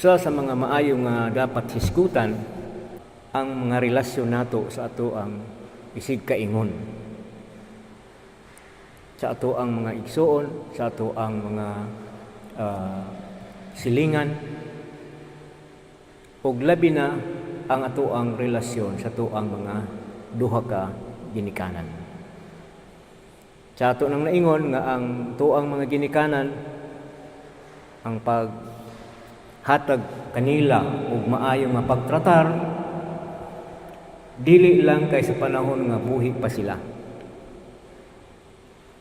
Usa sa mga maayo nga dapat hisgutan ang mga relasyon nato sa ato ang isig kaingon. Sa ato ang mga igsuon, sa ato ang mga silingan, ug labi na ang ato ang relasyon sa ato ang mga duha ka ginikanan. Sa ato nang naingon nga ang tuang mga ginikanan, ang paghatag kanila og maayo nga pagtratar, dili lang kay sa panahon nga buhi pa sila.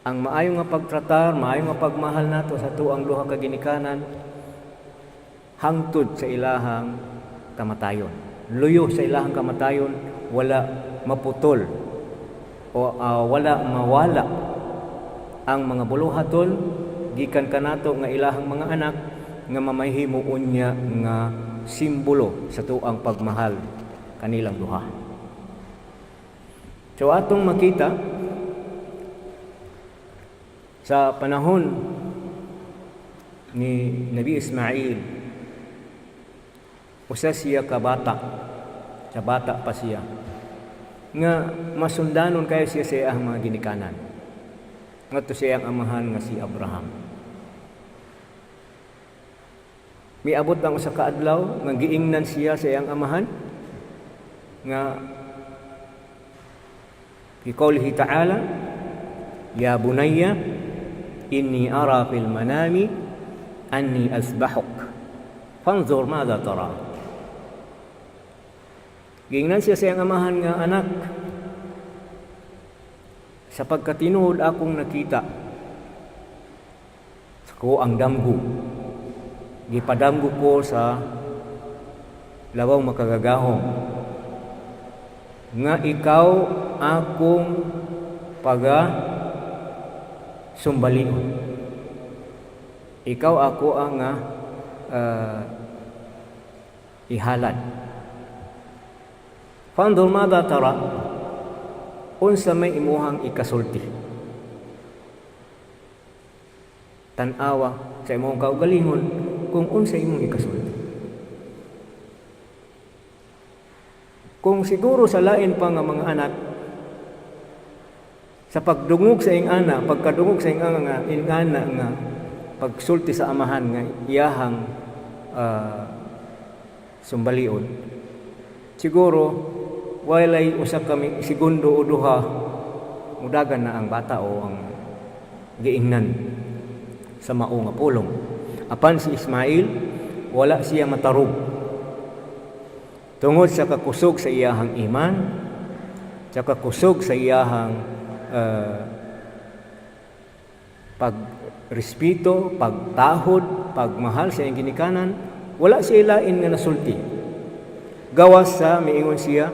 Ang maayo nga pagtratar, maayo nga pagmahal nato sa tuang duha ka ginikanan hangtod sa ilahang kamatayon. Luyo sa ilahang kamatayon, wala maputol o wala mawala ang mga buluhaton gikan kanato nga ilahang mga anak nga mamahimo unya nga simbolo sa tuang pagmahal kanilang duha. So atong makita sa panahon ni Nabi Ismail, usa siya ka bata, sa bata pa siya nga masundanon kayo siya sa iyang mga ginikanan ngadto sa iyang amahan nga si Abraham. Miabot ang usa ka adlaw nga giingnan siya sa iyang amahan nga fi qawlihi ta'ala, "Ya bunayya, inni ara fil manami anni azbahuk, fanzur madha tara." Giingnan siya sa iyang amahan nga, "Anak, sa pagkatinuod akong nakita sa ko ang damgo, gipadamgo ko sa Labaw Makagagahom nga ikaw akong paga sumbalion. Ikaw ako ang ihalad. Fanzur madha tara, unsa may imuhang ikasulti. Tan-awa sa imong kaugalingon kung unsa imong ikasulti." Kung siguro sa lain pa nga mga anak, sa pagdungog sa ing ana, pagkadungog sa ing ana nga ing ana nga pagsulti sa amahan nga iyahang sumbalion, siguro walay usa kami segundo o duha, mudagan na ang bata o ang giingnan sa mao nga pulong. Apan si Ismail, wala siya matarog tungod sa kakusog sa iyahang iman, sa kakusog sa iyahang pagrespeto, pagtahod, pagmahal sa iyang ginikanan. Wala siya lain nga nasulti gawas sa miingon siya,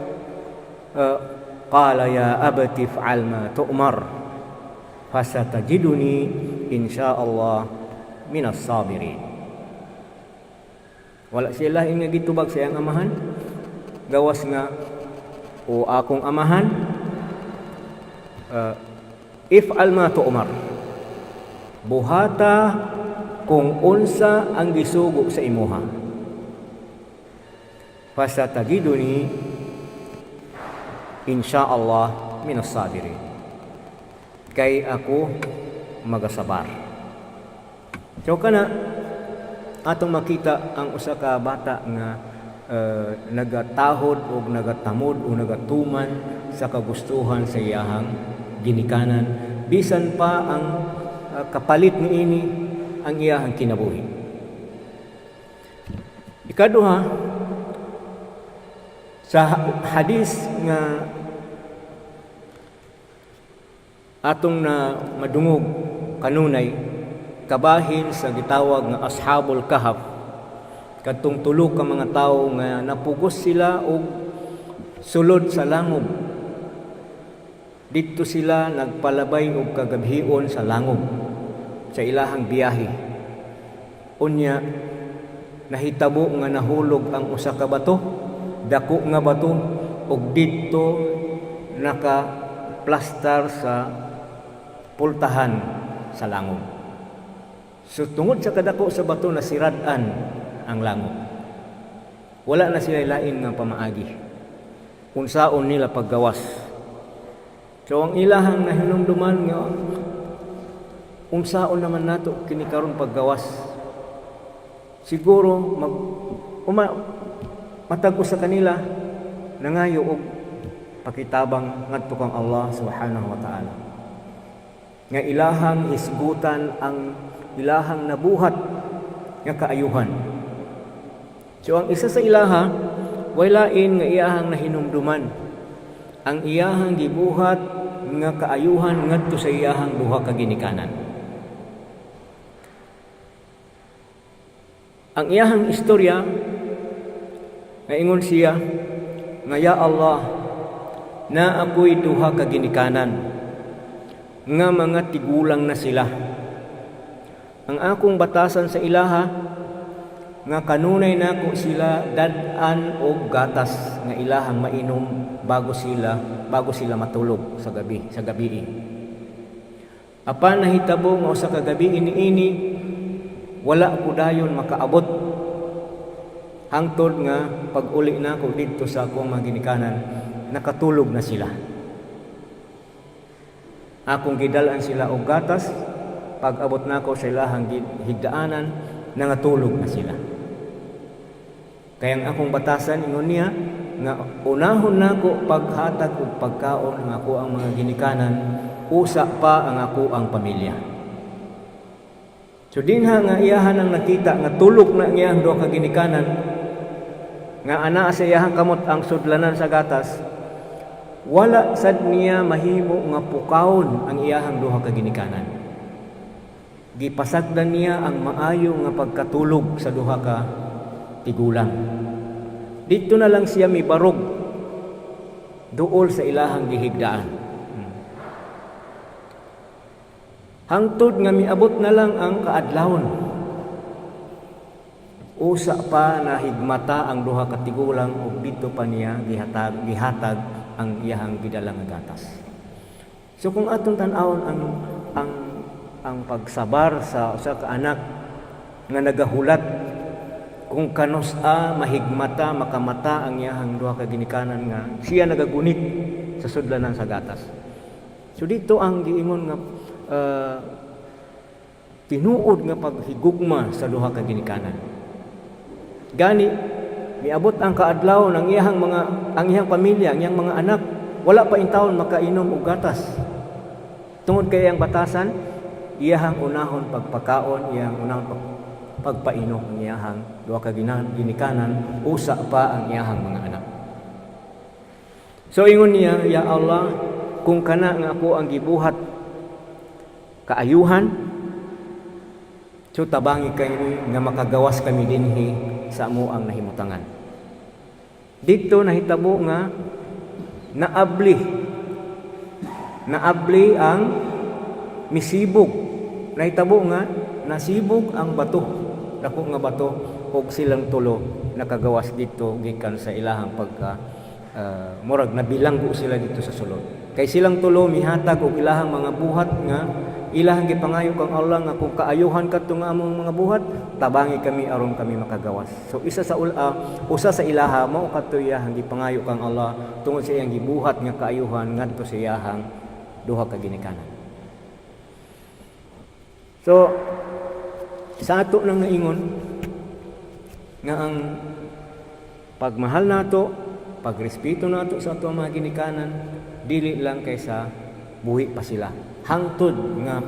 "Qala ya abati if'al ma tu'mar, fasatajiduni insyaallah minas sabirin." Wala siya lain nga gitubag sa iyang amahan gawas nga, "O akong amahan, if'al ma tu'mar, buhata kung unsa ang gisugo sa imuha, fasatajiduni insyaallah minas sabirin, kay ako magasabar." So kana atong makita ang usa ka bata nga nagatahod og nagatamod o nagatuman sa kagustuhan sa iyahang ginikanan bisan pa ang kapalit niini ang iyahang kinabuhi. Ikaduha, sa hadis nga atong na madungog kanunay kabahin sa gitawag nga Ashabul Kahf, kadtong tulo ka mga tawo nga napugos sila og sulod sa langob. Didto sila nagpalabay og kagabhion sa langob sa ilahang biyahe. Unya nahitabo nga nahulog ang usa ka bato, dako nga bato, ug didto naka plastar sa pultahan sa langob. So tungod sa kadako sa bato, nasirad-an ang langob. Wala na sila lain nga pamaagi unsaon nila paggawas. So ang ilahang nahinumduman nga unsaon naman nato kini karon paggawas, siguro mag uma matag usa kanila nangayo og pakitabang ngadto kang Allah Subhanahu wa Ta'ala nga ilahang hisgutan ang ilahang nabuhat nga kaayuhan. So ang isa sa ilaha, way lain nga iyahang nahinumduman ang iyahang gibuhat nga kaayuhan ngadto sa iyahang duha ka ginikanan. Ang iyahang istorya nga ingon siya nga, "Ya Allah, na ako'y duha ka ginikanan nga mga tigulang na sila. Ang akong batasan sa ilaha nga kanunay nako sila dad-an og gatas nga ilahang mainom bago sila matulog sa gabi. Apan nahitabo nga usa ka gabi iniini, wala ko dayon makaabot hangtod nga pag-uli nako didto sa akong mga ginikanan, nakatulog na sila. Akong gidal-an sila og gatas, pag abot nako sa ilahang higdaanan, nangatulog na sila. Kaya ang akong batasan," ingon niya, "nga unahon nako paghatag og pagkaon ang ako ang mga ginikanan, usa pa ang ako ang pamilya." So dinha nga iyahan ang nakita nga tulog na ang iyang duha ka ginikanan, nga anaa sa iyahang kamot ang sudlanan sa gatas, wala sad niya mahimo nga pukawon ang iyahang duha ka ginikanan. Gipasagdan niya ang maayo nga pagkatulog sa duha ka tigulang. Dito na lang siya mibarog duol sa ilahang gihigdaan. Hangtod nga miabot na lang ang kaadlawon. Usa pa na higmata ang duha ka tigulang ug didto pa niya gihatag ang iyahang gidala nga gatas. So kung atong tan-awon ang pagsabar sa usa ka anak nga nagahulat kung kanus-a mahigmata, makamata ang iyahang duha ka ginikanan nga siya nagagunit sa sudlanan sa gatas. So dito ang giingon nga tinuod nga paghigugma sa duha ka ginikanan. Gani miabot ang kaadlaw ng iyahang mga ang iyang pamilya, ang iyang mga anak, wala pa intawon makainom og gatas. Tungod kay iyang batasan, iyahang unahon pagpakaon, iyahang unahon pagpainom ang iyahang duha ka ginikanan, usa pa ang iyahang mga anak. So ingon niya, "Ya Allah, kung kana nga ako ang gibuhat kaayuhan, so tabangi kami nga makagawas kami dinhi sa amo ang nahimutangan." Dito nahitabo nga naabli ang misibog. Nahitabo nga nasibog ang bato, dako nga bato, ug silang tulo nakagawas dito gikan sa ilahang pagka murag nabilanggo sila dito sa sulod. Kay silang tulo mihatag og ilahang mga buhat nga ilahang gipangayo kang Allah nga kung kaayuhan kadto nga among mga buhat, tabangi kami aron kami makagawas. So isa sa usa sa ilaha mao kadto iyahang gipangayo kang Allah tungod sa iyang gibuhat nga kaayuhan ngadto sa iyahang duha ka ginikanan. So sa ato nang naingon nga ang pagmahal nato, pagrespeto nato sa ato mga ginikanan, dili lang kaysa buhi pa sila. Hangtod nga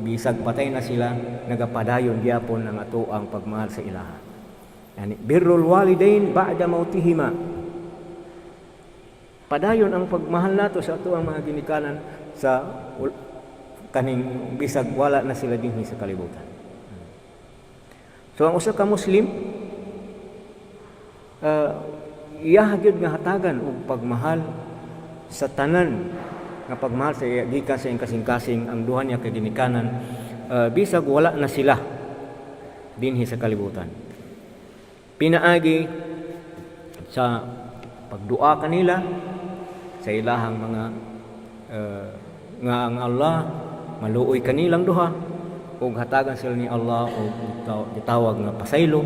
bisag patay na sila, nagapadayon gyapon ang ato ang pagmahal sa ilaha. Yani birrul walidain ba'da mautihima. Padayon ang pagmahal nato sa ato ang mga ginikanan sa kaning bisag wala na sila dinhi sa kalibutan. So ang usa ka Muslim, iya gyud nga hatagan og pagmahal sa tanan nga pagmahal sa iya gikan sa iyang kasing-kasing, ang duha niya ka ginikanan, bisag wala na sila dinhi sa kalibutan. Pinaagi sa pagdua kanila sa ilahang mga nga ang Allah maluoy kanilang duha ug hatagan sila ni Allah og gitawag nga pasaylo.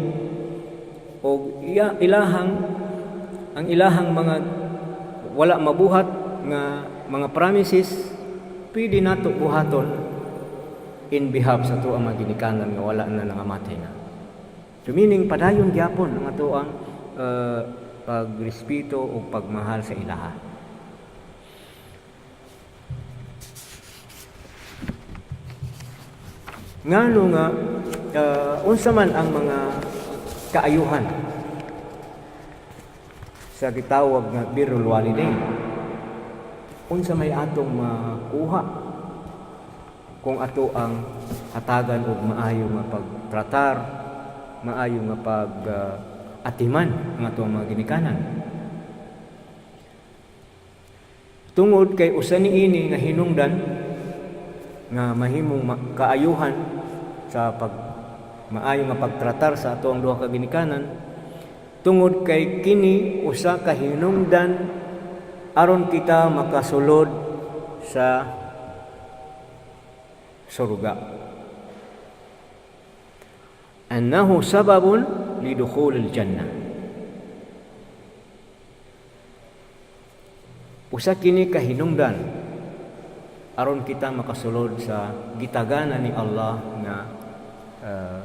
o iya, ilahang ang ilahang mga wala mabuhat nga mga promises, pwede nato buhaton in behalf sa atoang mga ginikanan nga wala na nangamatay na. So meaning, padayon gyapon ang atoang pagrespeto o pagmahal sa ilaha. Ngano nga unsa man ang mga kaayuhan sa gitawag nga birrul walidain? Unsa may atong makuha kung ato ang hatagan og maayo nga pagtratar, maayo nga pag atiman ang atong mga ginikanan? Tungod kay usa niini nga hinungdan nga mahimong kaayuhan sa pag maayo nga pagtratar sa atoang duha ka ginikanan, tungod kay kini usa ka hinungdan aron kita makasulod sa surga. Annahu sababun lidukhulil jannah. Usa kini kahinungdan aron kita makasulod sa gitagana ni Allah nga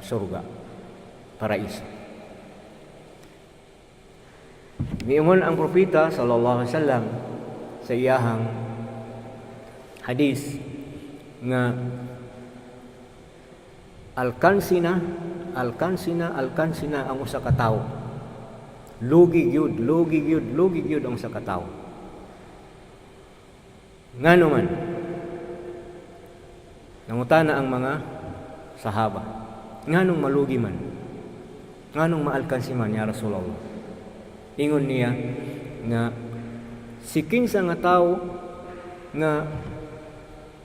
surga, paraiso. Miingon ang propeta sallallahu alaihi wasallam sa iyahang hadis nga alkansina, alkansina, alkansina ang usa ka tawo. Lugi gyud, lugi gyud, lugi gyud ang usa ka tawo. Ngano man? Nangutana ang mga sahaba. Nganong malugi man? Nganong maalkansi man, ya Rasulullah? Ingon niya nga si kinsa nga tawo nga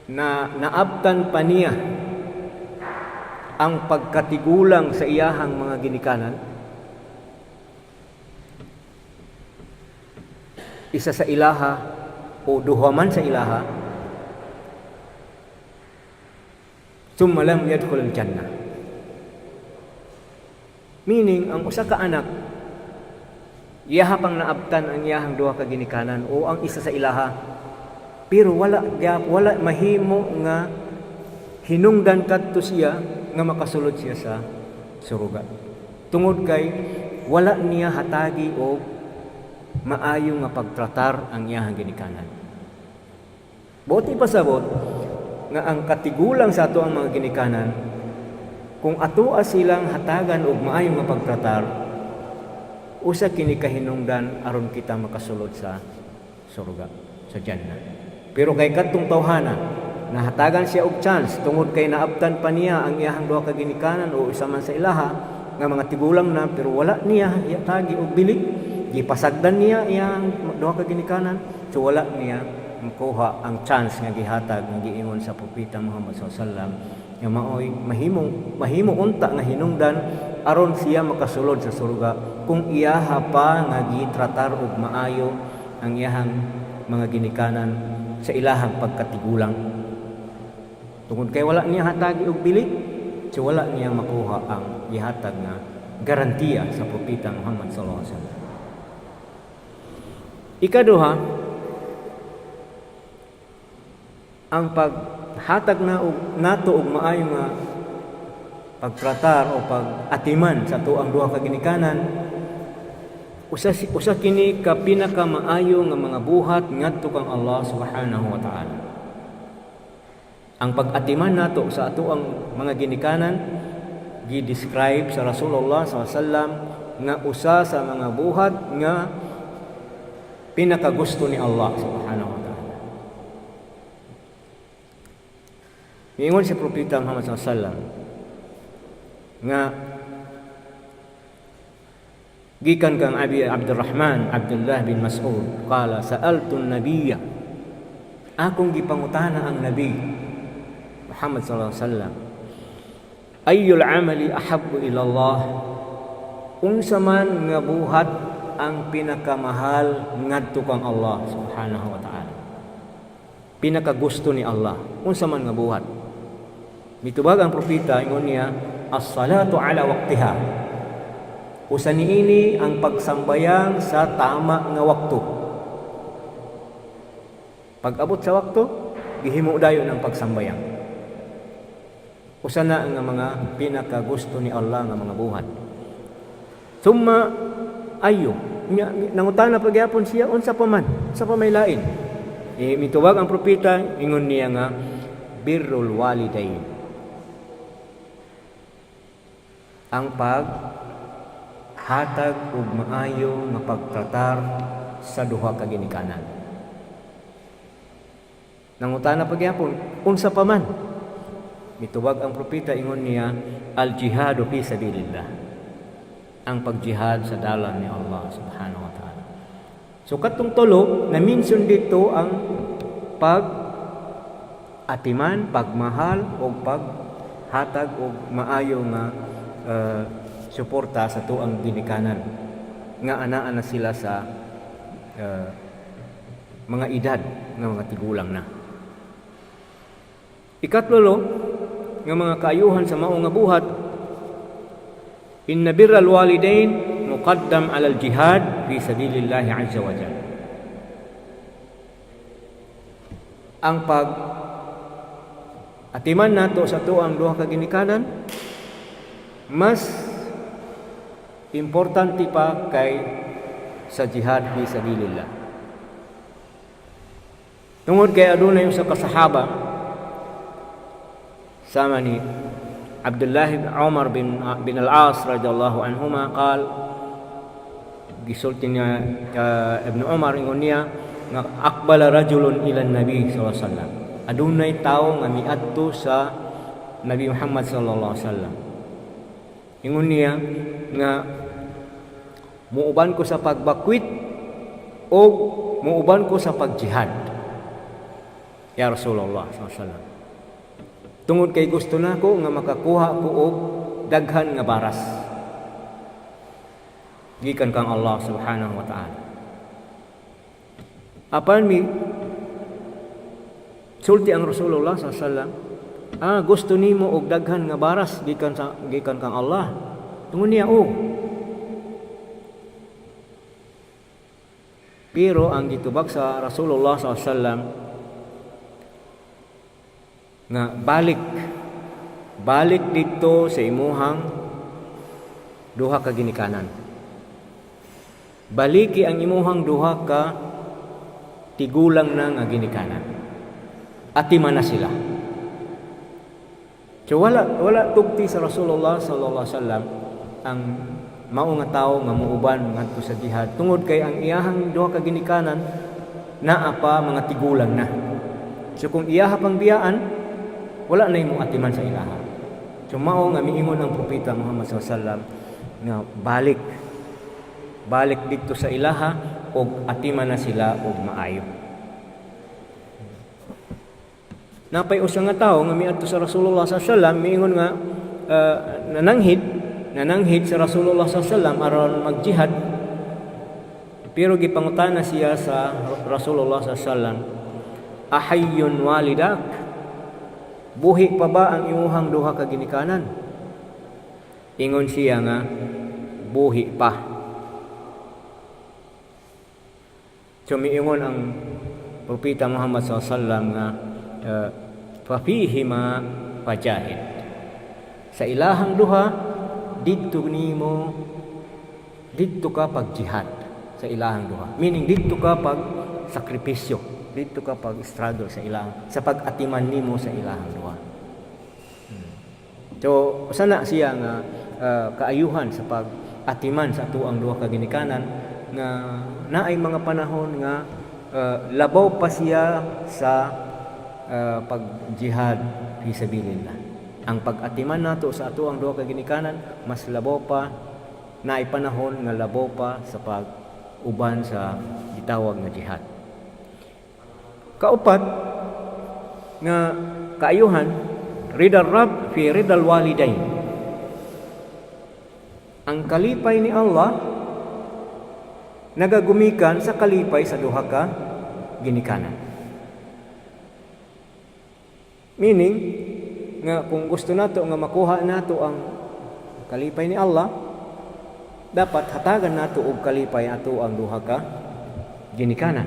na naabtan pa niya ang pagkatigulang sa iyahang mga ginikanan, isa sa ilaha o duha man sa ilaha, thumma lam yadkhul al-jannah. Meaning, ang usa ka anak, iyaha pang naabtan ang iyahang duha ka ginikanan o ang isa sa ilaha, pero wala mahimo nga hinungdan kadto siya nga makasulod siya sa suruga. Tungod kay wala niya hatagi og maayo nga pagtratar ang iyahang ginikanan. Buot ipasabot nga ang katigulang sa ato ang mga ginikanan, kung atoa silang hatagan og maayo nga pagtratar, usa kini kahinungdan aron kita makasulod sa surga, sa jannah. Pero kay kadtong tawhana, nahatagan siya og chance tungod kay naabtan pa niya ang iyahang duha ka ginikanan o isa man sa ilaha nga mga tigulang na, pero wala niya tagi og bili, gipasagdan niya iyang duha ka ginikanan, so wala niya makuha ang chance nga gihatag nga giingon sa propeta Muhammad sallallahu alaihi wasallam nga maoy mahimo unta nga hinungdan aron siya makasulod sa surga kung iyaha pa nga gitratar og maayo ang iyahang mga ginikanan sa ilahang pagkatigulang. Tungod kay wala niya hatagi og bili, so wala niya makuha ang gihatag nga garantiya sa propeta Muhammad sallallahu alaihi wasallam. Ikaduha, ang paghatag na og nato og maayo nga pagtratar o pag-atiman sa atoang duha ka ginikanan, usa kini ka pinakamaayo nga mga buhat ngadto kang Allah subhanahu wa ta'ala. Ang pag-atiman nato sa atoang mga ginikanan gi-describe sa Rasulullah sallallahu alaihi wasallam nga usa sa mga buhat nga pinakagusto ni Allah subhanahu wa ta'ala. Miingon si Propeta Muhammad sallallahu alaihi wasallam nga gikan kang Abi Abdurrahman Abdullah bin Mas'ud qala sa'altu an-nabiyya, akong gipangutana ang nabi Muhammad sallallahu alaihi wasallam, ayyul amali ahabbu ila Allah, unsa man nga buhat ang pinakamahal ngadto kang Allah subhanahu wa ta'ala, pinakagusto ni Allah, unsa man nga buhat? Mitubag ang propeta, ingon niya, as-salatu ala waqtiha, Usa niini ang pagsambayang sa tama nga wakto. Pag-abot sa wakto, gihimo dayon ang pagsambayang. Usa na nga mga pinakagusto ni Allah nga mga buhat. Thumma ayu. Nangutana pa gyapon siya, unsa pa man? Unsa pa may lain? Eh, mitubag ang propeta, ingon niya nga birrul walidain. Ang pag hatag og maayo nga pagtratar sa duha ka ginikanan. Nangutana pa gyapon, unsa pa man? Mitubag ang propeta, ingon niya, al jihadu fi sabilillah. Ang pagjihad sa dalan ni Allah subhanahu wa ta'ala. So katong tulo, na-mention dito ang pag atiman, pagmahal o paghatag og maayo nga suporta sa tuang ginikanan nga anaa na sila sa mga edad nga mga tigulang na. Ikatlo nga mga kaayuhan sa mao nga buhat, inna birral walidain muqaddam ala al-jihad fi sabilillah azza wa jalla. Ang pag atiman nato sa tuang duha ka ginikanan mas importante pa kay sa jihad fi sabilillah. Tungod kay adunay usa ka sahaba sama ni Abdullah bin Umar bin Al-As radhiyallahu anhuma, qal, gisulti niya Ibn Umar, ingon niya nga aqbala rajulun ila Nabi sallallahu alaihi wasallam. Adunay tawo nga miadto sa Nabi Muhammad sallallahu alaihi wasallam. Ingon niya nga muuban ko sa pagbakwit o muuban ko sa pagjihad. Ya Rasulullah sallallahu alaihi wasallam. Tungod kay gusto nako nga makakuha ko og daghan nga baras gikan kang Allah subhanahu wa ta'ala. Apan mi sulti ang Rasulullah sallallahu alaihi wasallam, ah, gusto nimo og daghan nga baras gikan kang Allah? Tungod niya, oh. Pero ang gitubag sa Rasulullah sallallahu alaihi wasallam nga balik balik dito sa imuhang duha ka ginikanan. Baliki ang imuhang duha ka tigulang na nga ginikanan. Atima na sila. So wala tugti sa Rasulullah sallallahu alaihi wasallam ang mao nga tawo nga muuban ngadto sa jihad tungod kay ang iyahang duha ka ginikanan naa pa mga tigulang na. So kung iyaha pang biyaan, wala na imong atiman sa ilaha. So mao nga miingon ang propeta Muhammad sallallahu alaihi wasallam nga balik balik didto sa ilaha og atiman na sila og maayo. Napay usa nga tawo nga miadto sa Rasulullah sallallahu alaihi wasallam, miingon nga nananghid sa Rasulullah sallallahu alaihi wasallam aron magjihad, pero gipangutana siya sa Rasulullah sallallahu alaihi wasallam, ahayyun walidak, buhi pa ba ang imuhang duha ka ginikanan? Ingon siya nga buhi pa. So miingon ang propeta Muhammad sallallahu alaihi wasallam nga fafihima fajahid, sa ilahang duha didto nimo, didto ka pagjihad sa ilahang duha, meaning didto ka pag sakripisyo, didto ka pag struggle sa ilahang, sa pag-atiman nimo sa ilahang duha. So sana siya nga kaayuhan sa pag-atiman sa atuang duha ka ginikanan nga naay mga panahon nga labaw pa siya sa pagjihad fi sabilillah. Ang pag-atiman nato sa atuang duha ka ginikanan mas labaw pa, naay panahon nga labaw pa sa pag-uban sa gitawag nga jihad. Kaupat nga kaayuhan, ridal Rabb fi ridal walidain. Ang kalipay ni Allah nagagumikan sa kalipay sa duha ka ginikanan. Meaning nga kung gusto nato nga makuha nato ang kalipay ni Allah, Dapat hatagan nato og kalipay ato ang duha ka ginikanan.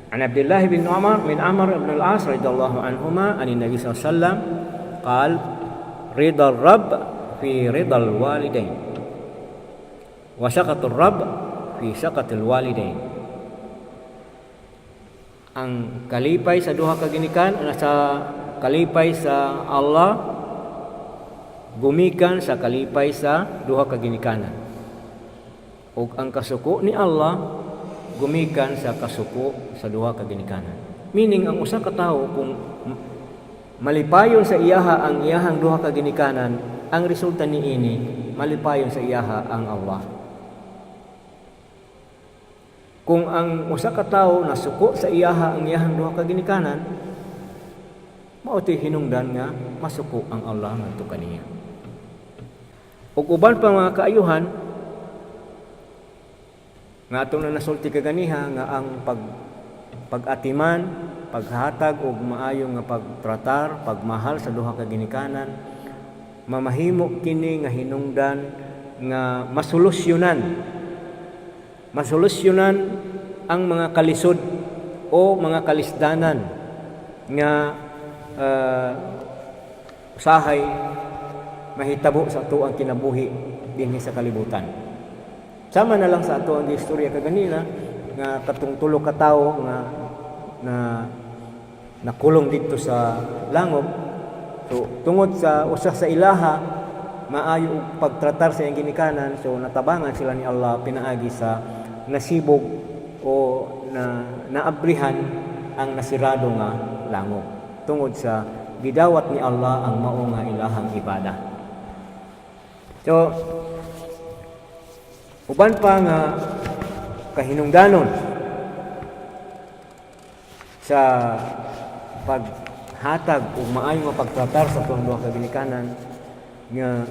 عن عبد الله بن عمر من عمر بن العاص رضي الله عنهما عن النبي صلى الله عليه وسلم قال: رضا الرب في رضا الوالدين وسخط الرب في سخط الوالدين. Ang kalipay sa duha ka ginikan sa kalipay sa Allah gumikan sa kalipay sa duha ka ginikanan, ug ang kasuko ni Allah gumikan sa kasuko sa duha ka ginikanan. Meaning, ang usa ka tawo, kung malipayon sa iyaha ang iyahang duha ka ginikanan, ang resulta niini, malipayon sa iyaha ang Allah. Kung ang usa ka tawo nasuko sa iyaha ang iyahang duha ka ginikanan, mao to'y hinungdan nga masuko ang Allah ngadto kaniya. Ug uban pa mga kaayuhan nga atong na nasulti kaganiha nga ang pag-atiman, paghatag og maayo nga pagtratar, pagmahal sa duha ka ginikanan, mamahimo kini nga hinungdan nga masolusyonan ang mga kalisod o mga kalisdanan nga usahay mahitabo sa ato ang kinabuhi dinhi sa kalibutan. Sama na lang sa ato ang istorya kaganina nga katong tulo ka tawo nga na nakulong didto sa langob. So tungod sa usa sa ilaha maayo og pagtratar sa iyang ginikanan, so natabangan sila ni Allah pinaagi sa nasibog o na naabrihan ang nasirado nga langob tungod sa gidawat ni Allah ang mao nga ilahang ibada. So uban pa nga kahinungdanon sa paghatag ug maayo nga pagtratar sa atong duha ka ginikanan nga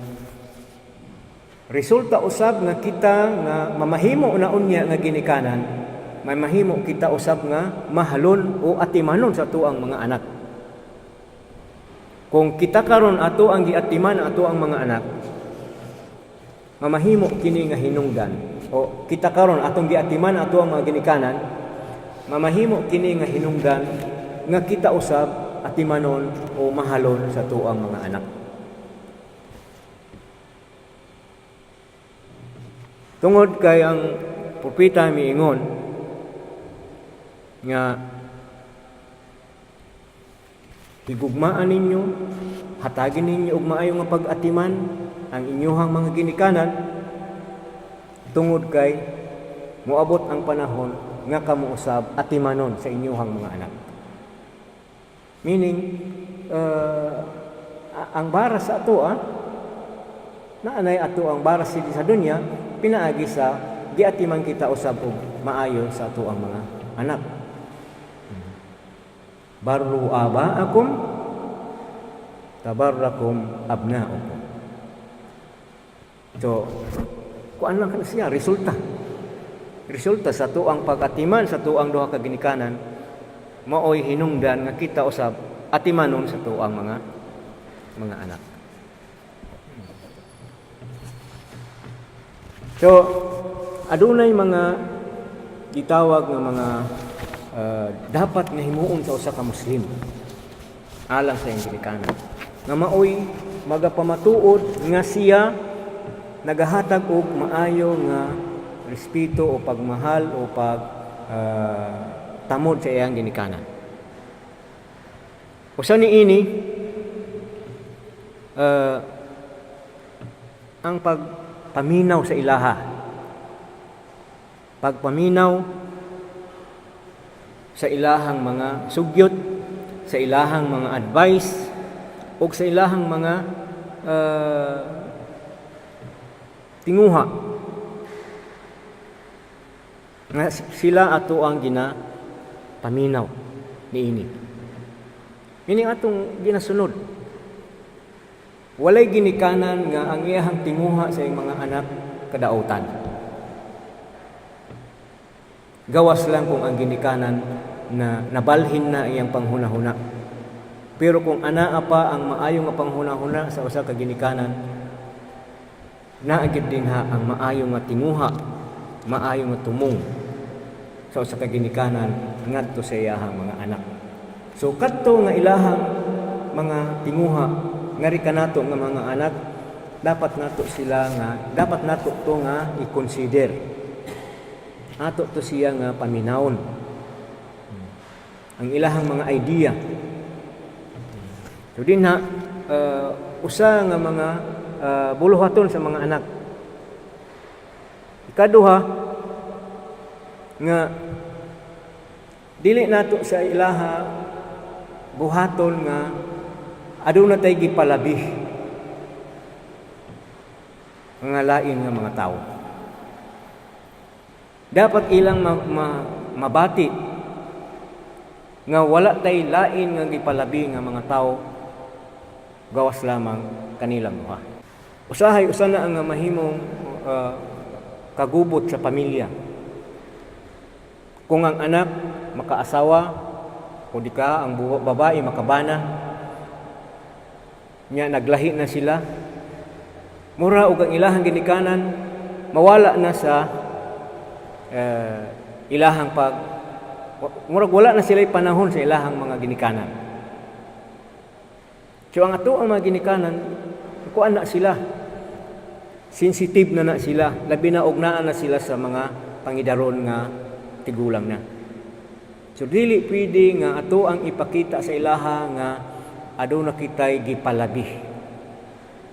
resulta usab nga kita nga mamahimo na unya nga ginikanan, mamahimo kita usab nga mahalon o atimanon sa atuang mga anak. Kung kita karon ato ang giatiman ato ang mga anak, mamahimo kini nga hinungdan, o kita karon atong giatiman ato ang mga ginikanan, mamahimo kini nga hinungdan nga kita usab atimanon o mahalon sa tuang mga anak. Tungod kay ang propeta miingon nga higugmaan ninyo, hatagin ninyo og maayo nga pag-atiman ang inyuhang mga ginikanan, tungod kay moabot ang panahon nga kamo usab atimanon sa inyuhang mga anak. Meaning, ang bara sa ato, naanay ato ang bara sa dunya pinaagi sa giatiman kita usab og maayo sa ato ang mga anak. Barru abaakum tabarrakum abnaukum. So, kuan lang kana siya resulta. Resulta sa tuang pag-atiman sa tuang duha ka ginikanan, maoy hinungdan nga kita usab atimanon sa tuang mga anak. So, adunay mga gitawag nga mga dapat nga himuon sa usa ka Muslim alang sa iyang ginikanan nga maoy magapamatuod nga siya nagahatag og maayo nga respeto o pagmahal o pag tamod sa iyang ginikanan. Usa niini, ang pagpaminaw sa ilaha. Pagpaminaw sa ilahang mga sugyot, sa ilahang mga advice, o sa ilahang mga tinguha nga sila ato ang gina paminaw niini. Meaning, atong ginasunod. Walay ginikanan nga ang iyahang tinguha sa iyang mga anak kadautan. Gawas lang kung ang ginikanan na nabalhin na iyang panghunahuna. Pero kung anaa pa ang maayo nga panghunahuna sa usa ka ginikanan, Naa gyud dinha ang maayo nga tinguha, maayo nga tumong sa usa ka ginikanan ngadto sa iyahang mga anak. So kadto nga ilahang mga tinguha ngari kanato nga mga anak, dapat nato to nga i-consider. Ato to siya nga paminawon ang ilahang mga idea. So dinha usa nga mga buluhaton sa mga anak. Ikaduha nga dili nato sa ilaha buhaton nga aduna tay gipalabi mga lain nga mga tao. Dapat ilang mabati nga wala tay lain nga gipalabi nga mga tao gawas lamang kanilang duha. Usahay usa na ang mahimong kagubot sa pamilya. Kung ang anak makaasawa o di ka ang babae makabana nya naglahi na sila, mura og ang ilahang ginikanan mawala na sa ilahang pag murag wala na sila panahon sa ilahang mga ginikanan. So ang ato ang mga ginikanan, kuan na sila, sensitive na na sila, labi na og naa na sila sa mga pangidaron nga tigulang na. So dili pwede nga ato ang ipakita sa ilaha nga aduna kitay gipalabi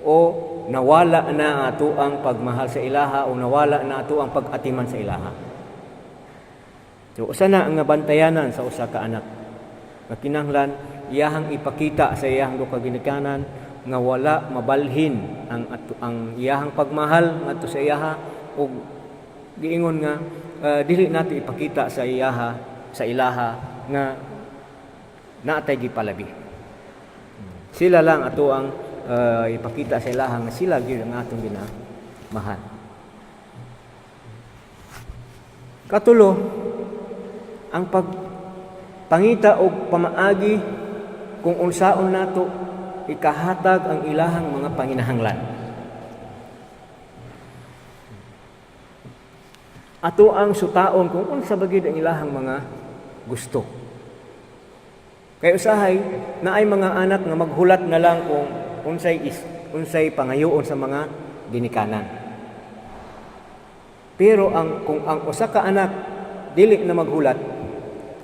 o nawala na ato ang pagmahal sa ilaha o nawala na ato ang pag-atiman sa ilaha. So usa na ang bantayanan sa usa ka anak nga kinahanglan iyahang ipakita sa iyahang duha ka ginikanan nga wala mabalhin ang iyahang pagmahal ngadto sa iyaha ug giingon nga dili nato ipakita sa ilaha nga naatay gipalabi. Sila lang ato ang ipakita sa ilaha nga sila gyud ang atong ginamahal. Katulo, ang pagpangita og pamaagi kung unsaon nato ikahatag ang ilahang mga panginahanglan. Ato ang sutaon kung unsa ba gyud ang ilahang mga gusto. Kay usahay naay mga anak nga maghulat na lang kung unsay pangayoon sa mga ginikanan. Pero ang kung ang usa ka anak dili na maghulat,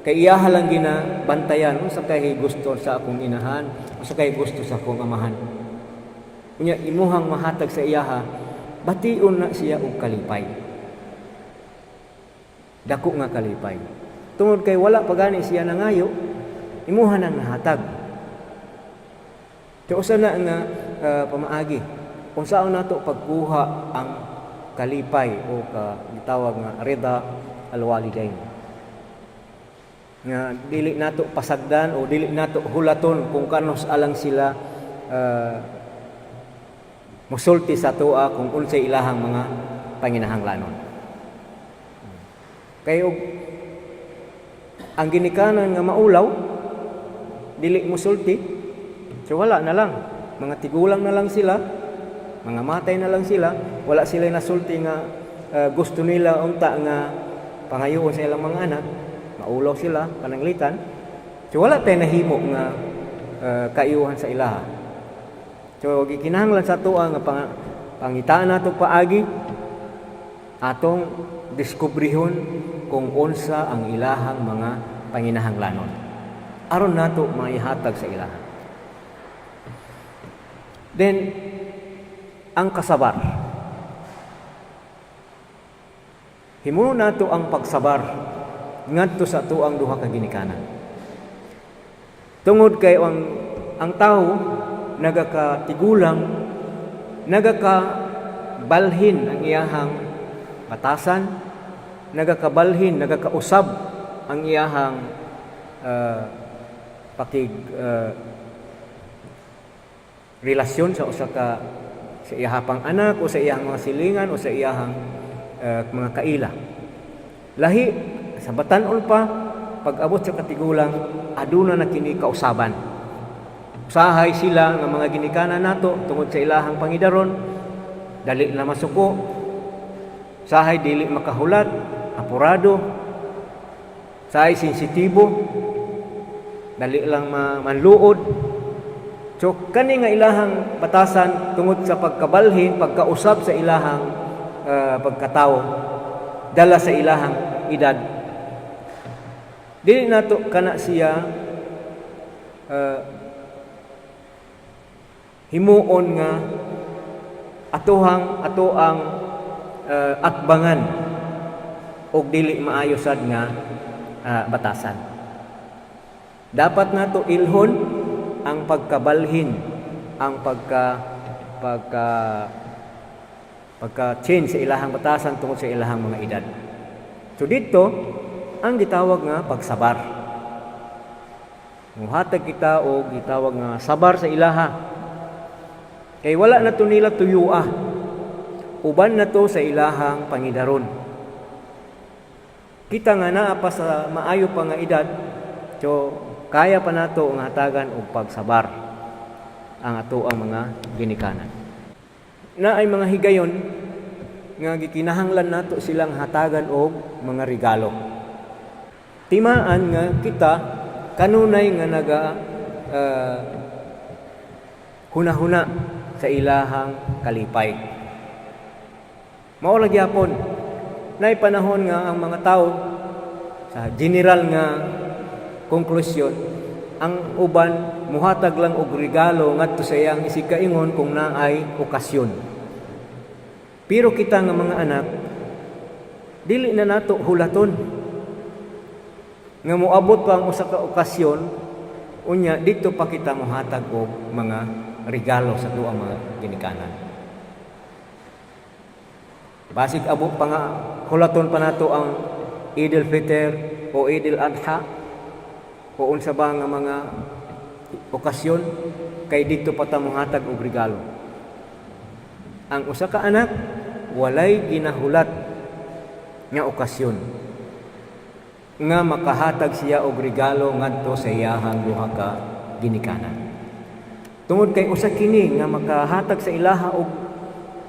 kay iyaha lang ginabantayan unsa kay gusto sa akong inahan, unsa kay gusto sa akong amahan. Unya imuhang mahatag sa iyaha, bation na siya og kalipay. Dako nga kalipay. Tungod kay wala pa gani siya nangayo, imuha nang nahatag. Kaya usa na nga pamaagi unsaon nato pagkuha ang kalipay o ka gitawag nga rida alwalidain. Nga dili nato pasagdan o dili nato hulaton kung kanus alang sila musulti sa atoa kung unsay ilahang mga panginahanglanon. Kay og ang ginikanan nga maulaw, dili musulti, so wala na lang. Mga tigulang na lang sila, mga matay na lang sila, wala sila nasulti nga gusto nila unta nga pangayoon sa ilang mga anak, maulaw sila, pananglitan. So wala tay nahimo nga kaiyuhan sa ilaha. So gikinahanglan sa atoa nga pangitaan nato paagi atong diskubrihon kung unsa ang ilahang mga panginahanglanon aron nato maihatag sa ilaha. Then ang kasabar. Himuon nato ang pagsabar ngadto sa atoang duha ka ginikanan. Tungod kay ang tawo nagakatigulang, nagakabalhin ang iyahang batasan, nagakabalhin, nagakausab ang iyahang pakig relasyon sa usa ka sa iyahang anak o sa iyahang mga silingan o sa iyahang mga kaila. Lahi sa batan-on pa, pag-abot sa katigulang, aduna na kini kausaban. Usahay sila nga mga ginikanan nato tungod sa ilahang pangidaron, Dali na masuko. Sahay dili makahulat, apurado. Sahay sensitibo. Dali lang manluod. So kani nga ilahang batasan tungod sa pagkabalhin, pagkausab sa ilahang pagkatao, dala sa ilahang edad. Dili nato kana siya himuon nga atuhang ato ang atbangan og dili maayo sad nga batasan. Dapat nato ilhon ang pagkabalhin, ang pagka pagka pagka change sa ilahang batasan tungod sa ilahang mga edad. So dito ang gitawag nga pagsabar. Muhatag kita og gitawag nga sabar sa ilaha. Kay wala na to nila tuyua. Uban na to sa ilahang pangidaron. Kita nga naa pa sa maayo pa nga edad, so kaya pa nato nga hatagan og pagsabar ang ato ang mga ginikanan. Naay mga higayon nga gikinahanglan nato silang hatagan og mga regalo. Timaan nga kita kanunay nga naga hunahuna sa ilahang kalipay. Mao lang gyapon naay panahon nga ang mga tao, sa general nga konklusyon, ang uban muhatag lang og regalo ngadto sa iyang isigkaingon kung naay okasyon. Pero kita nga mga anak, dili na nato hulaton nga moabot pa ang usa ka okasyon, unya dito pa kita mohatag og mga regalo sa tuang mga ginikanan. Basig abot pa nga hulaton pa nato ang Eid al-Fitr o Eid al-Adha o unsa ba nga mga okasyon kay dito pa ta mohatag og regalo. Ang usa ka anak, walay ginahulat nga okasyon nga makahatag siya og regalo ngadto sa iyahang duha ka ginikanan. Tungod kay usa kini nga makahatag sa ilaha og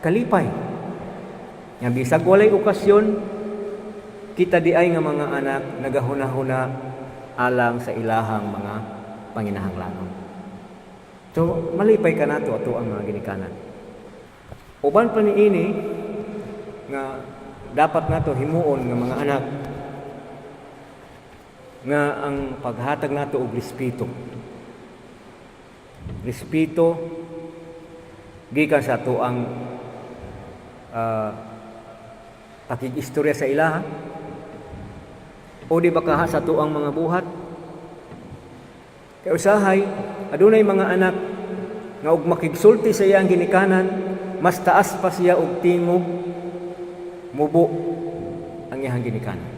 kalipay. Nga bisag walay okasyon, kita di ay nga mga anak nagahuna-huna alang sa ilahang mga panginahanglanon. So, malipay ka nato ato ang mga ginikanan. Uban pa niini nga dapat nato himuon nga mga anak nga ang paghatag nato og respeto. Respeto gikan sa ato ang pakig-istorya sa ilaha o di ba kaha sa atuang mga buhat. Kay usahay adunay mga anak nga og makigsulti sa iyang ginikanan, mas taas pa siya og tingog, mubo ang iyang ginikanan.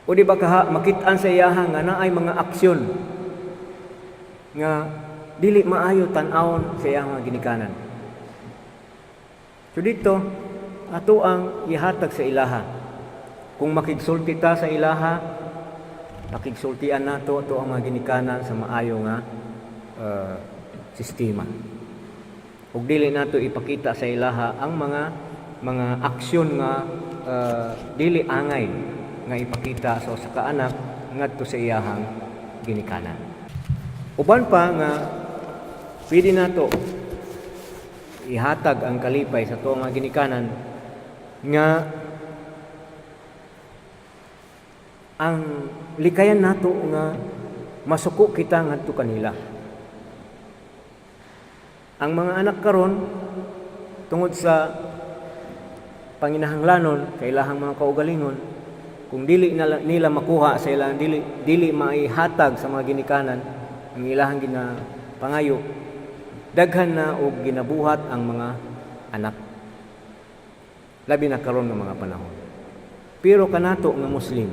O di ba kaha makit-an sa iyaha nga naay mga aksyon nga dili maayo tan-awon sa iyang mga ginikanan. So dito, ato ang ihatag sa ilaha. Kung makigsulti ta sa ilaha, pakigsultian nato ato ang mga ginikanan sa maayo nga sistema. Ug dili nato ipakita sa ilaha ang mga aksyon nga dili angay nga ipakita sa usa ka anak ngadto sa iyahang ginikanan. Uban pa nga pwede nato ihatag ang kalipay sa tuong mga ginikanan nga ang likayan nato nga masuko kita ngadto kanila. Ang mga anak karon, tungod sa panginahanglanon kay ilahang mga kaugalingon, kung dili nila makuha sa ilang, dili maihatag sa mga ginikanan ang ilahang ginapangayo, daghan na og ginabuhat ang mga anak, labi na karon nga mga panahon. Pero kanato nga Muslim,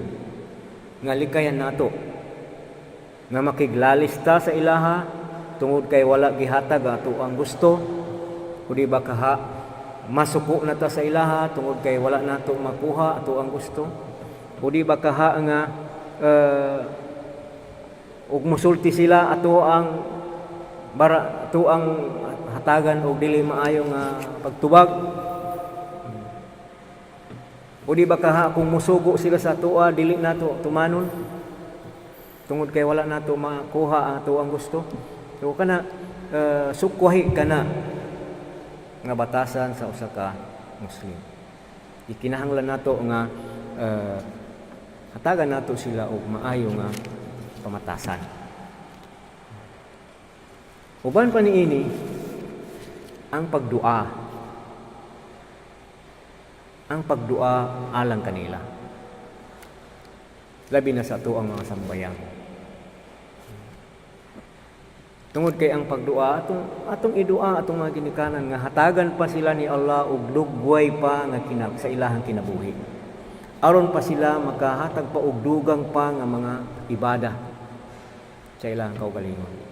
nga likayan nato nga makiglalis ta sa ilaha tungod kay wala gihatag ato ang gusto, o di ba kaha masuko na ta sa ilaha tungod kay wala nato makuha ato ang gusto, o di ba kaha nga ug musulti sila, ato ang bara ato ang hatagan og respeto, hatagan og dili maayo nga pagtubag? O di ba kaha kung musugo sila sa atoa, dili nato tumanon tungod kay wala nato makuha ang ato ang gusto? So kana sukwahi kana nga batasan sa usa ka Muslim. Ikinahanglan nato nga hatagan nato sila og maayo nga pamatasan. Uban pa niini, ang pagdua. Ang pagdua alang kanila. Labi na sa ato ang mga sambayang. Tungod kay ang pagdua, atong idua atong mga ginikanan nga hatagan pa sila ni Allah og lugway pa nga sa ilahang kinabuhi. Aron pa sila makahatag pa og dugang pa nga mga ibada sa ilahang kaugalingon.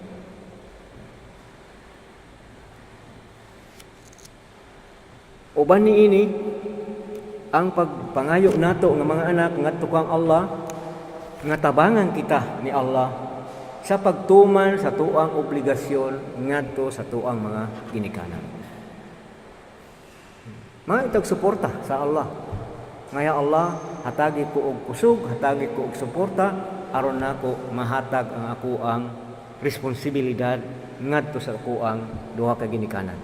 Uban niini, ang pagpangayo nato nga mga anak ngadto kang Allah nga tabangan kita ni Allah sa pagtuman sa tuang obligasyon ngadto sa tuang mga ginikanan. Mga itag suporta sa Allah. Ngaya Allah, hatagi ko og kusog, hatagi ko og suporta aron nako mahatag ang ako ang responsibilidad ngadto sa ako ang duha ka ginikanan.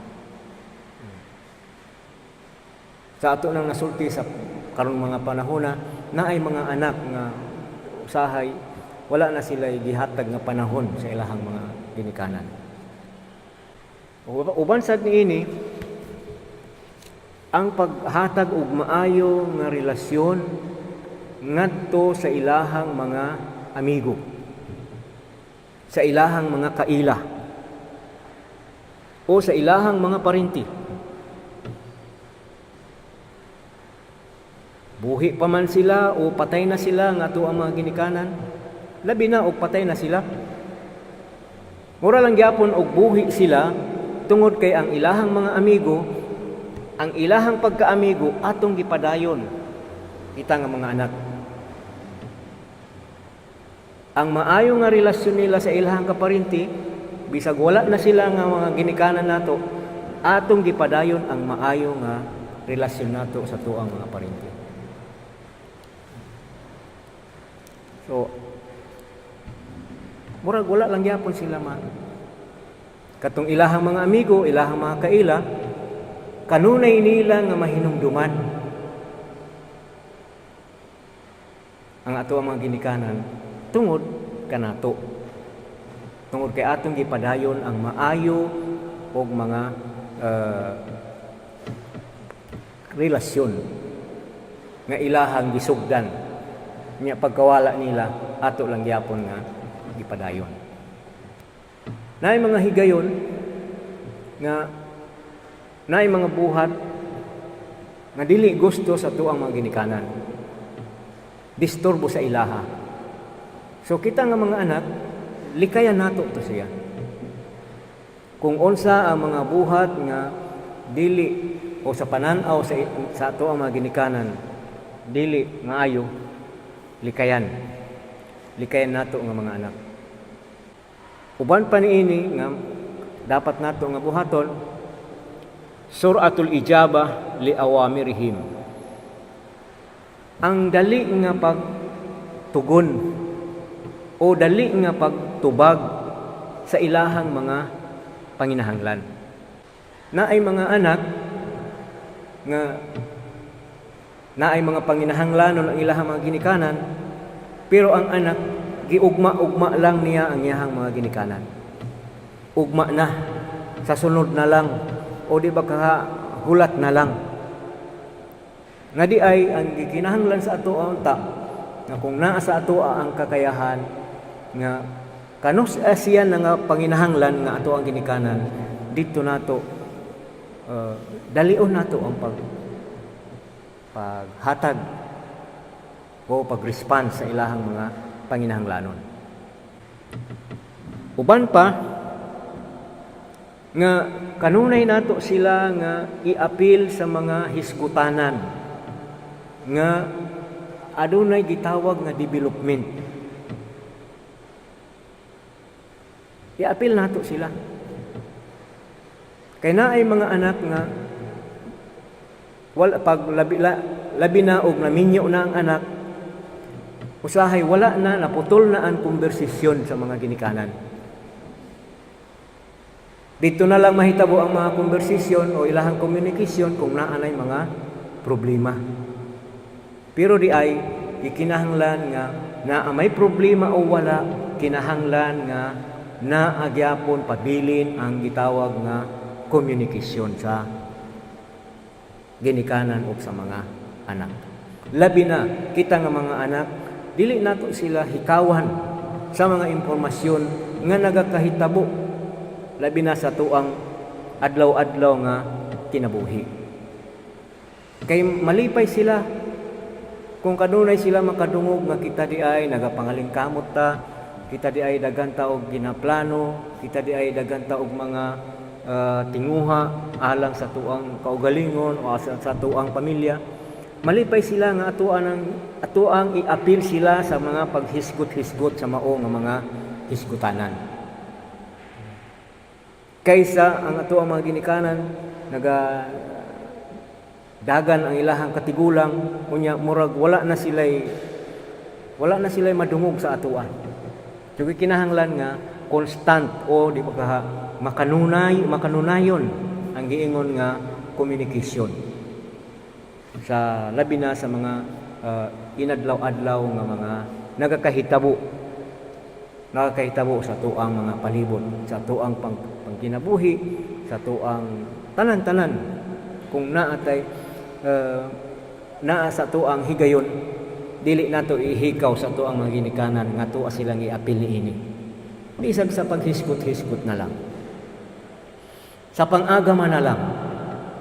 Sa ato nang nasulti sa karon mga panahona, naay mga anak nga usahay wala na sila gihatag nga panahon sa ilahang mga ginikanan. Uban sad niini, ang paghatag og maayo nga relasyon ngadto sa ilahang mga amigo, sa ilahang mga kaila, o sa ilahang mga parinti. Buhi pa man sila o patay na sila nga ato ang mga ginikanan, labi na og patay na sila. Mura lang gyapon og buhi sila tungod kay ang ilahang mga amigo, ang ilahang pagkaamigo atong gipadayon kita nga mga anak. Ang maayo nga relasyon nila sa ilahang kaparinti, bisag wala na sila nga mga ginikanan nato, atong gipadayon ang maayo nga relasyon nato sa tuang mga parinti. So, murag wala lang gyapon sila ma. Katong ilahang mga amigo, ilahang mga kaila, kanunay nila nga mahinumduman ang ato ang mga ginikanan tungod kanato. Tungod kay atong gipadayon ang maayo og mga relasyon nga ilahang gisugdan. Nya pagkawala nila, ato lang gyapon nga gipadayon. Naay mga higayon nga naay mga buhat nga dili gusto sa tuang mga ginikanan. Disturbo sa ilaha. So kita nga mga anak, likayan nato to siya. Kung unsa ang mga buhat nga dili o sa panan-aw sa ato ang mga ginikanan, dili maayo, likayan. Likayan nato nga mga anak. Uban pa niini nga dapat nato nga buhaton, suratul ijabah li awamirihim. Ang dali nga pagtugon o dali nga pagtubag sa ilahang mga panginahanglan. Naay mga anak nga naay mga panginahanglanon ang ilahang mga ginikanan, pero ang anak giugma-ugma lang niya ang iyahang mga ginikanan. Ugma na, sa sunod na lang, o di ba kaha hulat na lang. Nga di ay ang gikinahanglan sa ato unta nga kung naa sa ato ang kakayahan nga kanus siya na nga panginahanglan nga ato ang ginikanan, dito nato dalion nato ang paghatag o pag-response sa ilahang mga panginahanglanon. Uban pa nga kanunay nato sila nga iapil sa mga hisgutanan nga adunay gitawag nga development. Iapil nato sila. Kay naay mga anak nga wala pag labi na og naminyo na ang anak, usahay wala na, naputol na ang konversasyon sa mga ginikanan. Dito na lang mahitabo ang mga konversasyon o ilahang communication kung naa nay mga problema. Pero di ay ikinahanglan nga naa may problema o wala, kinahanglan nga naa gyapon pabilin ang gitawag nga communication sa ginikanan o sa mga anak. Labi na kita nga mga anak, dili nato sila hikawan sa mga impormasyon nga nagakahitabo, labi na sa tuang adlaw-adlaw nga kinabuhi. Kay malipay sila kung kanunay sila makadungog nga kita di ay nagapangalingkamot ta, kita di ay daghan ta og ginaplano, kita di ay daghan ta og mga tinguha alang sa tuang kaugalingon o sa tuang pamilya. Malipay sila nga atoang iapil sila sa mga paghisgot-hisgot sa mao nga mga hisgutanan. Kaysa ang atoang mga ginikanan naga dagan ang ilahang katigulang, unya murag wala na sila madungog sa atoa. So kinahanglan nga constant o di ba ka makanunay, makanunayon ang giingon nga communication sa labi na sa mga inadlaw-adlaw nga mga nagakahitabo sa tuang mga palibot, sa tuang pangkinabuhi, sa tuang tanan-tanan. Kung naa tay naa sa tuang higayon, dili nato ihikaw sa tuang mga ginikanan nga tuwa silang iapil niini. Bisag sa paghisgot-hisgot na lang. Sa pang-agama na lang,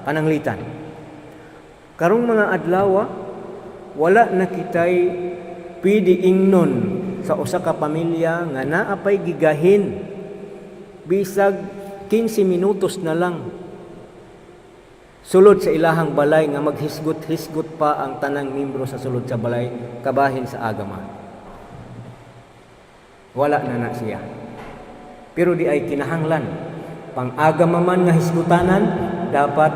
pananglitan. Karong mga adlaw, wala na kitay pwede ingnon sa usa ka pamilya nga naa pay gigahin bisag 15 minutos na lang sulod sa ilahang balay nga maghisgot-hisgot pa ang tanang membro sa sulod sa balay kabahin sa agama. Wala na na siya. Pero di ay kinahanglan, pang-agama man nga hisgutanan, dapat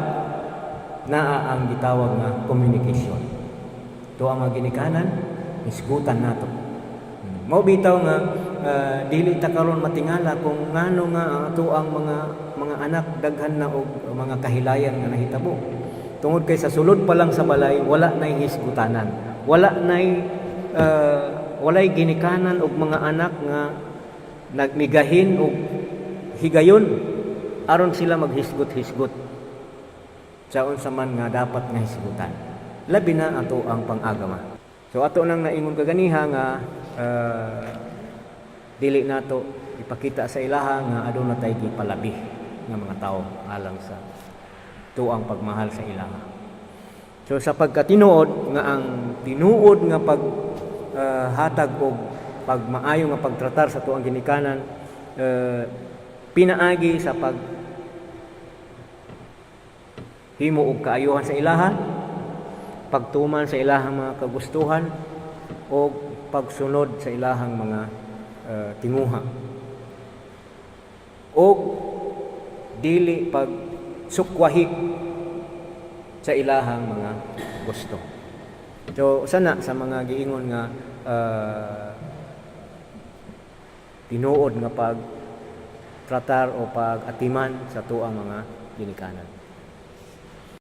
naa ang gitawag nga communication. To ang mga ginikanan, hisgutan nato. Mao bitaw nga dili ta karon matingala kung ngano nga ang ato ang mga anak daghan na og mga kahilayan nga nahitabo. Tungod kay sa sulod pa lang sa balay, wala nay hisgutanan. Wala nay walay ginikanan og mga anak nga nagmigahin og higayon aron sila maghisgot-hisgot sa unsa man nga dapat nga hisgutan. Labi na ato ang pang-agama. So ato nang naingon kaganiha nga dili nato ipakita sa ilaha nga aduna tay gipalabi nga mga tao alang sa tuang pagmahal sa ilaha. So sa pagkatinuod nga ang tinuod nga pag hatag og pagmaayo nga pagtratar sa tuang ginikanan pinaagi sa pag himo og kaayuhan sa ilaha, pagtuman sa ilahang mga kagustuhan o pagsunod sa ilahang mga tinguha o dili pag sukwahi sa ilahang mga gusto. So sana sa mga giingon nga tinuod nga pag tratar o pag atiman sa tuang mga ginikanan.